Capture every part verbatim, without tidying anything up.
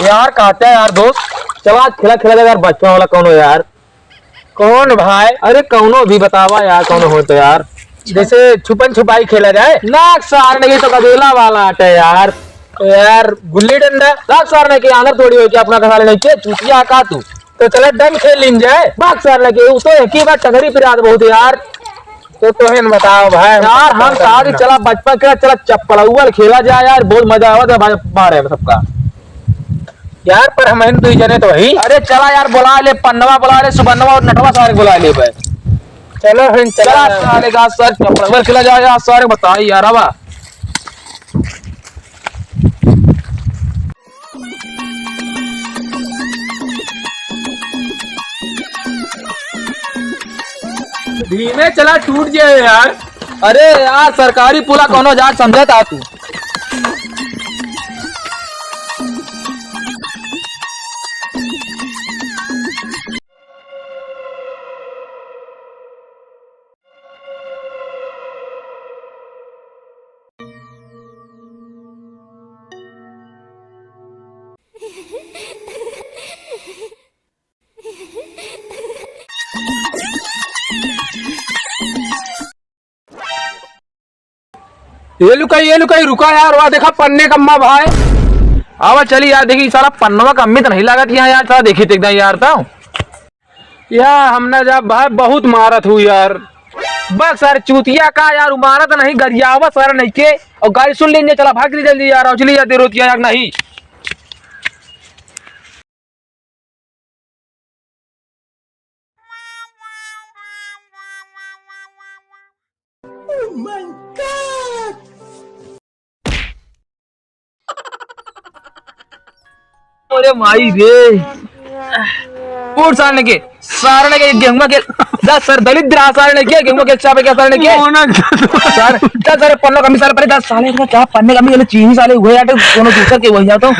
यार, कहते हैं यार दोस्त, चला आज खेला खेला जाए यार, बचपन वाला कौनो यार। कौन भाई? अरे कौनो भी बतावा यार, कौनो हो तो यार। जैसे छुपन छुपाई खेला जाए। ना सार, नहीं तो गदेला वाला आटे यार। तो यार गुल्ली डंडा। ना सार, नहीं के अंदर थोड़ी हो के अपना कसा लेने के चूतिया का तू। तो चला डम खेल लीन जाए। बात सार, नहीं के वो तो एक ही बार टंगरी पिरात बहुत यार। तो तोहेन बताओ भाई। यार, हम साथ ही चला बचपन के, चला चप्पलौवल खेला जाए यार, बहुत मजा आवत है भाई, मारे में सबका। यार, पर हम दुई जने तो ही। अरे चला यार, बुला ले, पन्नवा बुला ले, सुबन्नवा और नटवा सारे बुला ले भाई। चलो फिर, चला। चला सारे का सर चप्पलौवल खेला जाए यार, सारे बताई यार, अब। धीमे चला, टूट जाए यार। अरे यार, सरकारी पुला कौनो जात समझत आ तू। ये लुकाई, ये लुकाई, रुका यार, वहाँ देखा पन्ने कम्मा भाई। आवा चली यार, देखी साला पन्नवा कम्मी तो नहीं लागत यहाँ यार, साला देखी तो एकदम यार तो। या हमने जा भाई बहुत मारत हूँ यार। बस सर चूतिया का यार, उ मारत नहीं, गरियावा सर नहीं के। और गाड़ी सुन लीजिए, चला भाग ली जल्दी यार, और चली जाती रोतिया यार नहीं। Oh my God! अरे माई रे। उठ सारने के, सारने के गेहुआ के, जा सर दलिद्र आ सारने के, गेहुआ के चापे के सारने के। मोना सर, चल सारे पन्ना कमी सारे परे, जा साले का क्या पन्ने कमी, ये चीनी साले हुए आटे, दोनों दूसर के वही जाता हूँ।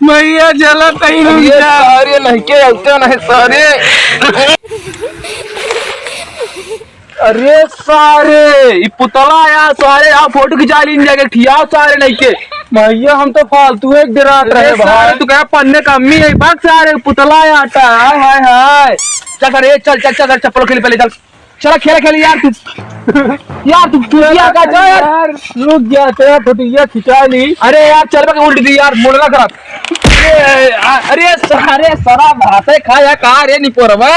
भैया जला तई रुक ये जा। सारे नहीं के, ऐसे नहीं सारे। अरे सारे, ई पुतला यार, सारे यहाँ फोटो खिंचा लीन जाके, ठिया सारे नहीं के। भैया, हम तो फालतू एक डरात अरे रहे सारे, भाई। तू कहा पन्ने का अम्मी है, भाग सारे, पुतला यार, हाय, हाय, हाय। चल सारे, चल, चल, चल, चल, चप्पल खेल पहले, चल। चला खेल, खेल यार तू। यार तू, तू क्या का, जा यार। यार, रुक जा, तेरा फोटो ये खिंचा ली। अरे यार, चल बे, उल्टी दी यार, मुड़ना खराब। अरे, आ, अरे सारे, सारा भाते खाया का रे निपोरवा।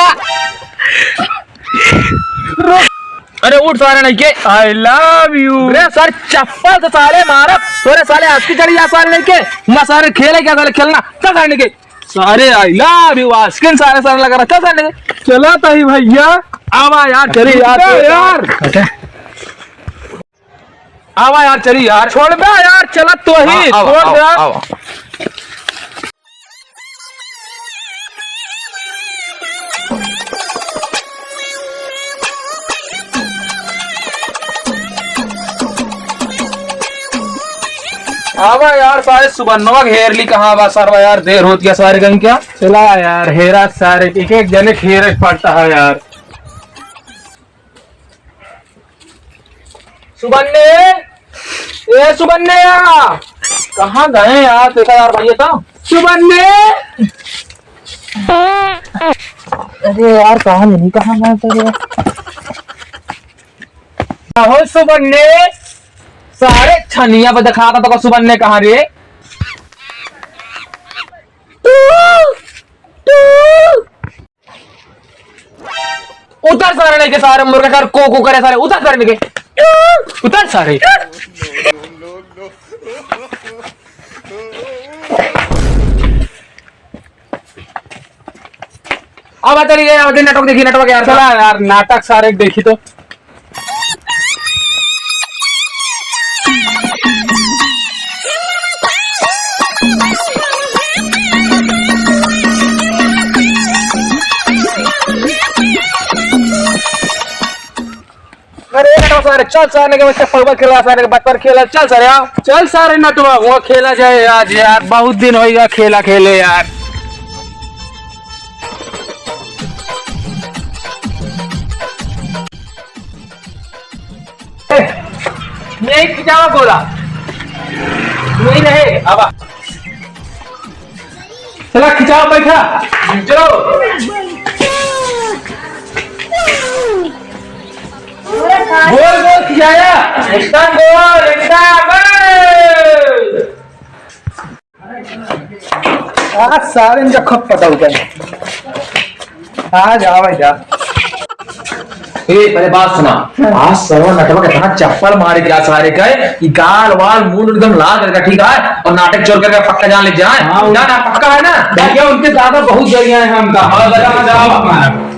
अरे उठ सारे नहीं के, I love you। अरे सर चप्पल से साले मारब, तोरे साले हंसी चढ़ी जा सारे नहीं के। ना सारे खेले क्या साले खेलना, चल सारे नहीं के। सारे I love you आशिकिन सारे सारे लगा रहा, चल सारे नहीं के। चला तो ही भैया। आवा यार, चली यार, छोड़ दे यार। आवा यार, चली यार। छोड़ दे यार, चला तो ही, हाँ, आवा, छोड़ दे। आवा, आवा। आवा यार, सारे सुबन्नवा घेर ली, कहाँ बा सरवा यार, देर होत गया सारे गंग क्या। चला यार, हेरा सारे, एक एक जने घेरे पड़ता है यार। सुबन्ने, ए सुबन्ने यार, कहाँ गए यार? देखा यार भैया तो। सुबन्ने। अरे यार, कहाँ नहीं, कहाँ गए तो यार? हो सुबन्ने, सारे छनिया पे दिखाता तो सुबन्ने कहाँ रे? Two, two. उतर सारे नहीं के सारे मुर्गा कर को को करे सारे, उतर सारे नहीं के। उतर सारे। अब चलिए, अब नाटक देखिए, नाटक यार। चला यार, नाटक सारे देखी तो। अरे नटवा सारे, चल सारे के बच्चा पगवा खेला, सारे के बचपन खेला, चल सारे आओ। चल सारे नटवा, वो खेला जाए आज यार, बहुत दिन होइगा खेला खेले यार। यही खिंचावा गोला। यही रहे, आवा। चला खिंचाओ, बैठा, चलो। गोल गोल खिंचाया, एकदम गोल, एकदम। आज सारे इनका खूब पता होता है। आ जा, आ जा। ए, पहले बात सुना। आज सरवा नटवा के इतना चप्पल मारे क्या सारे का, कि गाल वाल मुंह एकदम लाल करके, ठीक है? और नाटक चोर करके पक्का जान ले जाए। हाँ, ना, ना, पक्का है ना? भैया, उनके दादा बहुत जरिया है हमका। हाँ, दादा, दादा, दादा।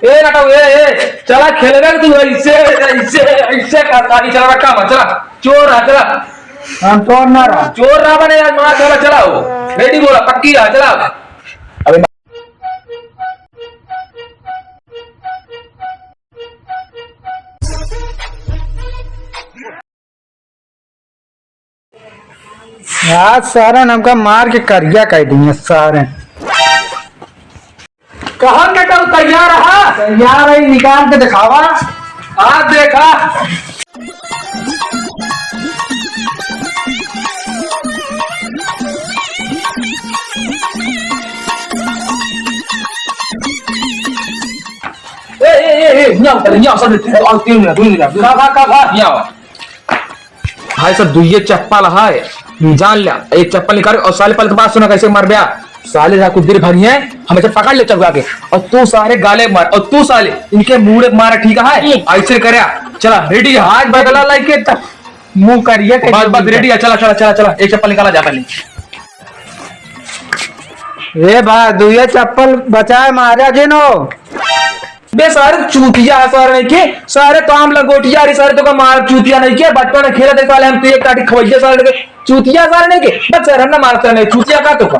ए, नटऊ, ए, ए, चला खेलबे तू, ऐसे, ऐसे, ऐसे कर, ताली चला, रखा मत, चला, चोर रहा, चला। हम चोर ना रहा। चोर रहा बने, आज मार चला, चला हो। रेडी बोला, पक्की रहा, चला। अबे आज सारन हमका मार के करिया कर दिए सारन। कहाँ के तू तैयार रहा? तैयार है, निकाल के दिखावा। आज देखा। ए, ए, ए, ए, हियाँ आओ, हियाँ आओ, सब, और तीन मिनट, तीन मिनट, का, का, का, का? हियाँ आओ। भाई सब, दुइये चप्पल है, जान ल्या, एक चप्पल निकाल और साले पहले तो बात सुना, कैसे मर गया? साले जा कुछ देर भागी है, हम ऐसे पकड़ ले चपका के, और तू सारे गाले मार, और तू साले इनके मुड़े मार, ठीक है? हम्म। ऐसे करया, चला, रेडी है। आज बदला लाइके त मुँह करिया के बस, बस, रेडी है, चला, चला, चला, चला, एक चप्पल निकाला जा पहले। ए बा, दुइये चप्पल बचाए मारा जिनो। बे सारे चूतिया है सारे नहीं के, सारे काम लंगोटिया रे सारे तोका मार चूतिया नहीं के, बचपन में खेलत है साले हम तो एक काठी खवैया सारे के, चूतिया सारे नहीं के, बस सर हम ना मारते नहीं, चूतिया का तोका।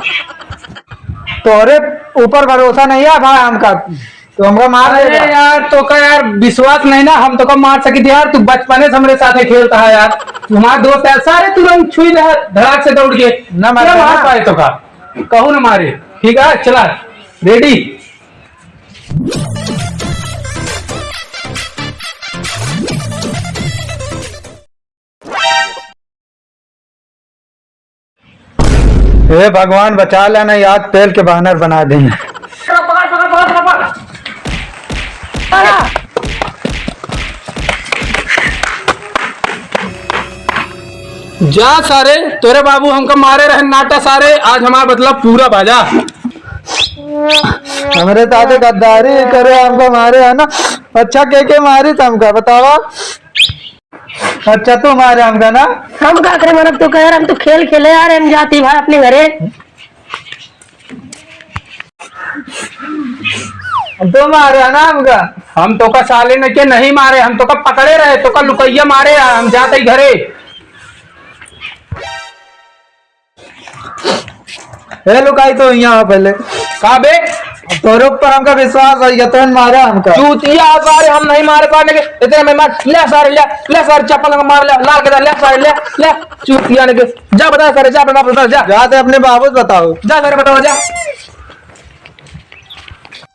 तोरे ऊपर भरोसा नहीं है भाई हमका, तो हमका मार अरे देगा। यार, तोका यार विश्वास नहीं ना, हम तोका मार सकी थे यार, तू बचपने से हमरे साथे खेलता है यार, तू हमारा दोस्त है, सारे तुरंत छुई रहा, धड़ाक से दौड़ के, ना मार पूरा मार देगा। पाए तोका, कहू ना मारे, ठीक है, चला, रेडी। हे भगवान, बचा लेना, याद तेल के बानर बना देंगे। पकड़, पकड़, पकड़, पकड़, पकड़। जा सारे, तोरे बाबू हमका मारे रहे नाटा सारे, आज हमारा बदला पूरा भाजा। हमरे साथे गद्दारी करे, हमका मारे है ना, अच्छा के के मारी त हमका बतावा। अच्छा, तू मारे हमका ना? हम का करे मारब, तो कह रहा, हम तो खेल खेले आ रहे, हम जाती भाई अपने घरे। तू मारे ना हमका? हम तोका साले ने के नहीं मारे, हम तोका पकड़े रहे, तोका लुकैया मारे, हम जाते ही घरे। ए लुकाई, तो यहाँ पहले। का बे? तोरे ऊपर हमका विश्वास है, ये तो मारा हमका। चूतिया सारे, हम नहीं मारे पाने के। इतने में मार, ले सारे, ले, ले सारे, चप्पल में मार, ले, लाल के ले सारे, ले, ले, चूतिया ने के। जा बता सारे, जा बता, बता, जा। जा ते अपने बाबू से बताओ। जा सारे, बताओ, जा।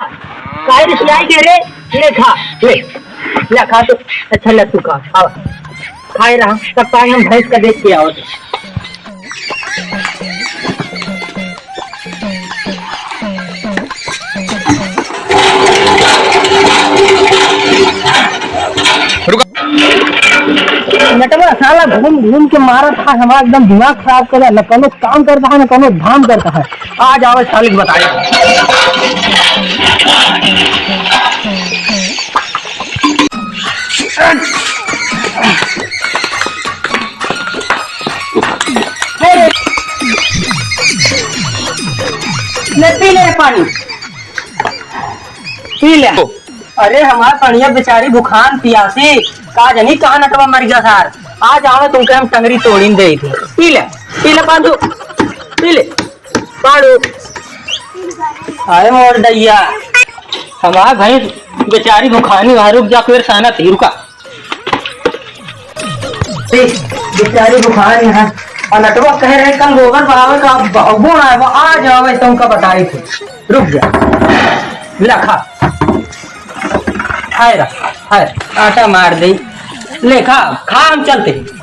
काहे रे सिलाई के रे? ले खा, ले। ले खा तो। अच्छा ले तू खा, आवा। खाए रहा, तब ताई हम भैंस का देख के आवत। रुका। नटवा साला घूम घूम के मारत है, हमारा एकदम दिमाग खराब कर दिया, न कोनो काम करता है, न कोनो धाम करता है। आज आवे साले के बताए। ले पी ले पानी, पी ले। अरे हमार कनिया बेचारी भुखान पियासी, का जनी कहाँ नटवा मर गया सार। आज आवे तुमके हम टंगरी तोड़ीन दे थे। पी ले, पी ले पांडू, पी ले पांडू। अरे मोर दैया, हमार भैंस बेचारी भुखानी वहाँ रुक जा, फिर सहना थी रुका। बेचारी भुखानी है। और नटवा कह रहे कल गोबर बहावे का, अब बहुगुण आए, वो आ जाओ, ऐसा उनका बताई थे। रुक जा, ले खा, हाय रा, हाय। आटा मार दे, ले खा, खा, हम चलते हैं।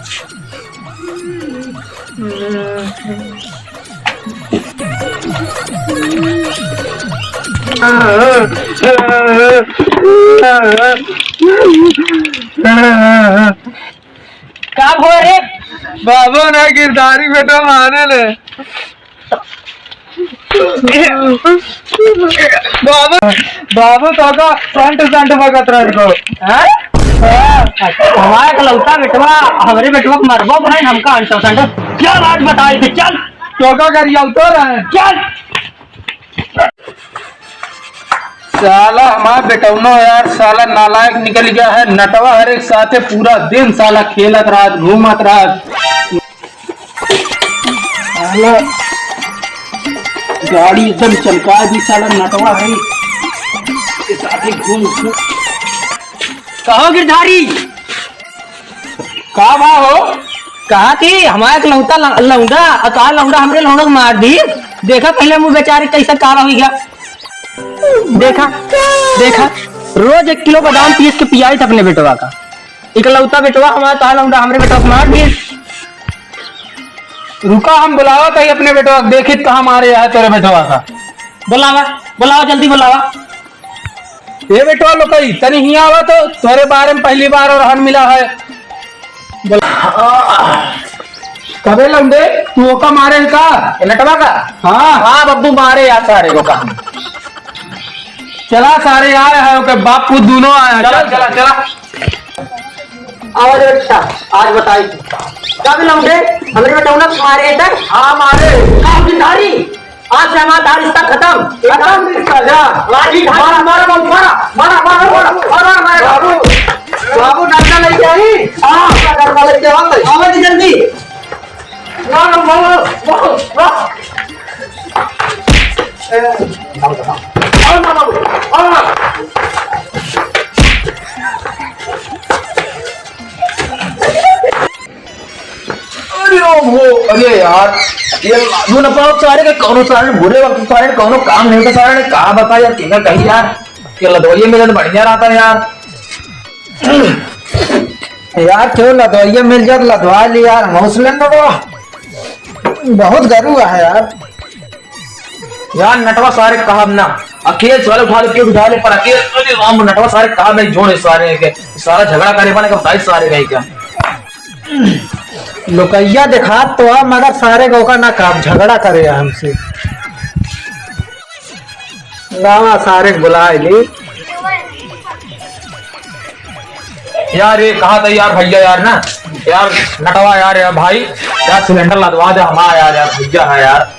का भो रे? बाबू ना गिरधारी बेटवा मारे ले। बाबू, बाबू तो का संट संट बगत रह गो। हाँ? हाँ। हमारे इकलौता बेटवा, हमरे बेटवा के मरबो भाई, हमका अंटो संटो। चल आज बताई थे, चल। तो का करिया उतर है? चल। साला हमार बेटौनो यार, साला नालायक निकल गया है। नटवा हरे साथे पूरा दिन साला खेलत रहत, घूमत रहत। साला गाड़ी एकदम चमका दी साला नटवा है। के साथे घूम, घूम। कहो गिरधारी, का बा हो? कहा कि हमारा एक लौंडा ल-, लौंडा, अकाल लौंडा हमरे लौंडा के मार दी। देखा पहले मुँह बेचारे कैसा काला हुई गया। देखा, देखा, रोज एक किलो बादाम पीस के पियाई था अपने बेटवा का। इकलौता बेटवा हमारा काल लौंडा हमरे बेटवा के मार दी। रुका, हम बुलावा कहीं अपने बेटवा, देखित कहाँ मारे है तेरे बेटवा का। बुलावा, बुलावा, जल्दी बुलावा। ए बेटवा लोकई, तनी हियाँ आवा तो, तोरे बारे में पहली बार और हन मिला है। बोल। कबे लौंडे, तू ओका मारे है का? ए नटवा का? हाँ। हाँ बब्बू, मारे यार सारे को का। चला सारे यार, है ओके बाप पूत दोनों आया। चला, चला, चला। आवाज अच्छा, आज बताई। कबे लौंडे, हमरे बेटौना मारे है का? हाँ, मारे। का गिरधारी? आज से हमारा धार रिश्ता खत्म। खत्म रिश्ता, जा। लाठी धार। मारा, मारा, बाबू, मारा। मारा, मारा, मारा, मारा, मारा, मारा। बाबू, बाबू, डंडा लेके आई। हाँ। डंडा लेके आओ, तो। आओ जी, जल्दी। मारो, मारो, मारो, मारो। ए, आओ ना, बाबू, आओ ना। अरे ओहो, अरे यार, ये लागू न पाओ सारे के, कौनो सारे बुरे वक्त सारे कौनो काम नहीं था सारे ने, कहा बता यार, केका कही यार, ये लदवइया मिले तो बढ़िया रहता यार। यार, क्यों लदवइया मिल जात, लदवा ली यार, हौसले न तो बहुत गरू है यार। यार नटवा सारे कहब ना, अकेल सारे उठा ले, क्यों उठा ले, पर अकेल, अरे राम, नटवा सारे कहब नहीं, जोड़े सारे के, सारा झगड़ा करे बने का बताई सारे का ही क्या। लोकैया देखात तो आ, मगर सारे गो का ना काम, झगड़ा करे है हमसे। लावा सारे के बुलाए ली। यार, ये कहा था यार भैया यार ना, यार नटवा यार, यार भाई, यार सिलेंडर लदवा दे हमारा यार, यार भैया है यार।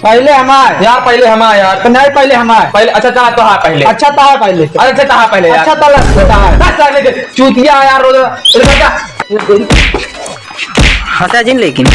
पहले हमार। यार, पहले हमार यार। तो नहीं, पहले हमार। पहले, अच्छा, तहा तो हाँ पहले। अच्छा, तहा पहले। अरे, अच्छा, तहा पहले यार। अच्छा, तला, तहा। बस, यार, लेके चूतिया यार, रोज, इधर जा। हंसा जिन लेकिन।